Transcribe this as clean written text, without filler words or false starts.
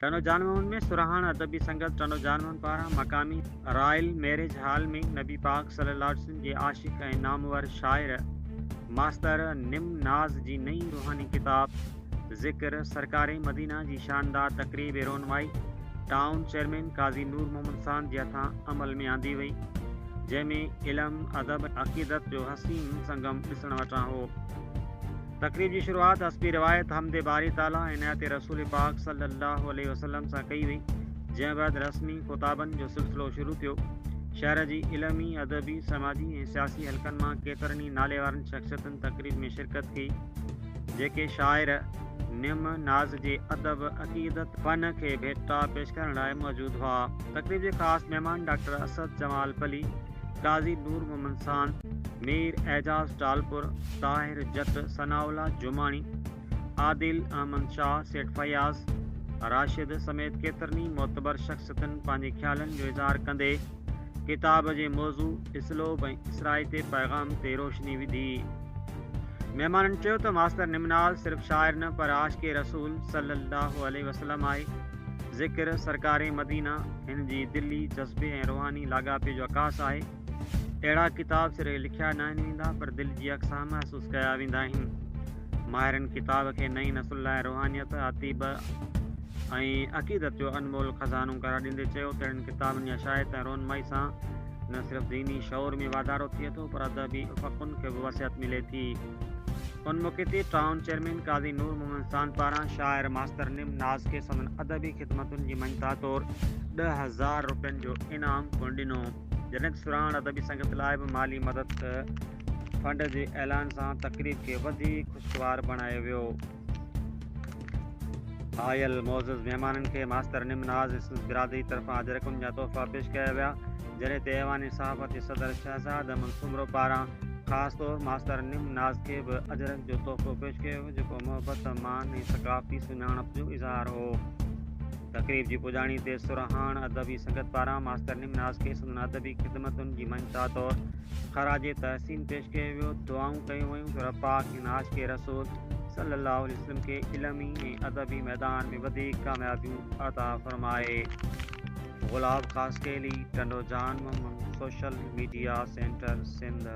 ٽنڊو جان محمد ۾ سرهاڻ ادبي سنگت ٽنڊو جان محمد پاران مقامي Royal marriage hall ۾ نبي پاڪ صلي الله عليه وسلم جي عاشق ۽ نامور شاعر ماستر نم ناز جي نئين روحاني ڪتاب ذڪر سرڪار مدينه جي شاندار تقريب رونمائي ٽائون چيئرمين قاضي نور محمد ساند جي هٿان عمل ۾ آندي وئي جنهن ۾ علم ادب عقيدت جو حسين سنگم ڏسڻ وٽان هو. تقريب جي شروعات حسب روايت حمد باري تعاليٰ ۽ نعت رسول پاڪ صلي الله عليه وسلم سان ڪئي وئي، جنهن بعد رسمي خطابن جو سلسلو شروع ٿيو. شهر جي علمي، ادبي، سماجي ۽ سياسي حلقن مان ڪيترن ئي ناليوارن شخصيتن تقريب ۾ شرڪت ڪئي، جيڪي شاعر نعم ناز جي ادب، عقيدت، فن کي ڀيٽا پيش ڪرڻ لاء موجود هئا. تقريب جي خاص مهمان ڊاڪٽر اسد جمال پلي، قاضي نور محمد ساند، مير اعجاز ٽالپر، طاهر جٽ، ثناء الله جماڻي، عادل احمد شاهه، سيٺ فياض راشد سميت ڪيترن ئي معتبر شخصيتن پنهنجي خيالن جو اظهار ڪندي ڪتاب جي موضوع، اسلوب ۽ اثرائتي پيغام تي روشني وڌي. مهمانن چيو ته ماستر نمناز صرف شاعر نه پر عاشق رسول صلي الله عليه وسلم آهي. ذڪر سرڪار مدينه هن جي دلي جذبي ۽ روحاني لاڳاپي جو عڪاس آهي. اهڙا ڪتاب صرف لکيا ناهن ويندا پر دل جي اک سان محسوس ڪيا ويندا آهن. ماهرن ڪتاب کي نئين نسل لاء روحانيت، اديب ۽ عقيدت جو انمول خزانو قرار ڏيندي چيو ته اهڙن ڪتابن جي اشاعت ۽ رونمائي سان نه صرف ديني شعور ۾ واڌارو ٿئي ٿو پر ادبي افقن کي به وسعت ملي ٿي. ان موقعي تي ٽائون چيئرمين قاضي نور محمد ساند پاران شاعر ماستر نم ناز کي سندن ادبي خدمتن جي مڃتا طور 10,000 روپين جو انعام پڻ ڏنو. جڏهن ته سرهاڻ ادبي سنگت لاء به مالي مدد فنڊ جي اعلان سان تقريب کي وڌيڪ خوشگوار بڻايو ويو. آيل معزز مهمانن کي ماستر نم ناز ۽ سندس برادري طرفان اجرڪن جا تحفا پيش ڪيا ويا، جڏهن ته ايوان صحافت جي صدر شهزاد احمد سومرو پاران خاص طور ماستر نم ناز کي به اجرڪ جو تحفو پيش ڪيو ويو، جيڪو محبت، مان ۽ ثقافتي سڃاڻپ جو اظهار هو. تقريب جي پڄاڻي تي سرهاڻ ادبي سنگت پاران ماستر نمناز کي سندن ادبي خدمتن جي مڃتا طور خراج تحسين پيش ڪيو ويو، دعائون ڪيون ويون ته رب پاڪ هن عاشق رسول صلي الله عليه وسلم کي علمي ۽ ادبي ميدان ۾ وڌيڪ ڪاميابيون عطا فرمائي. Gulab Khaskheli, Tando Jan Muhammad, social media centre Sindh.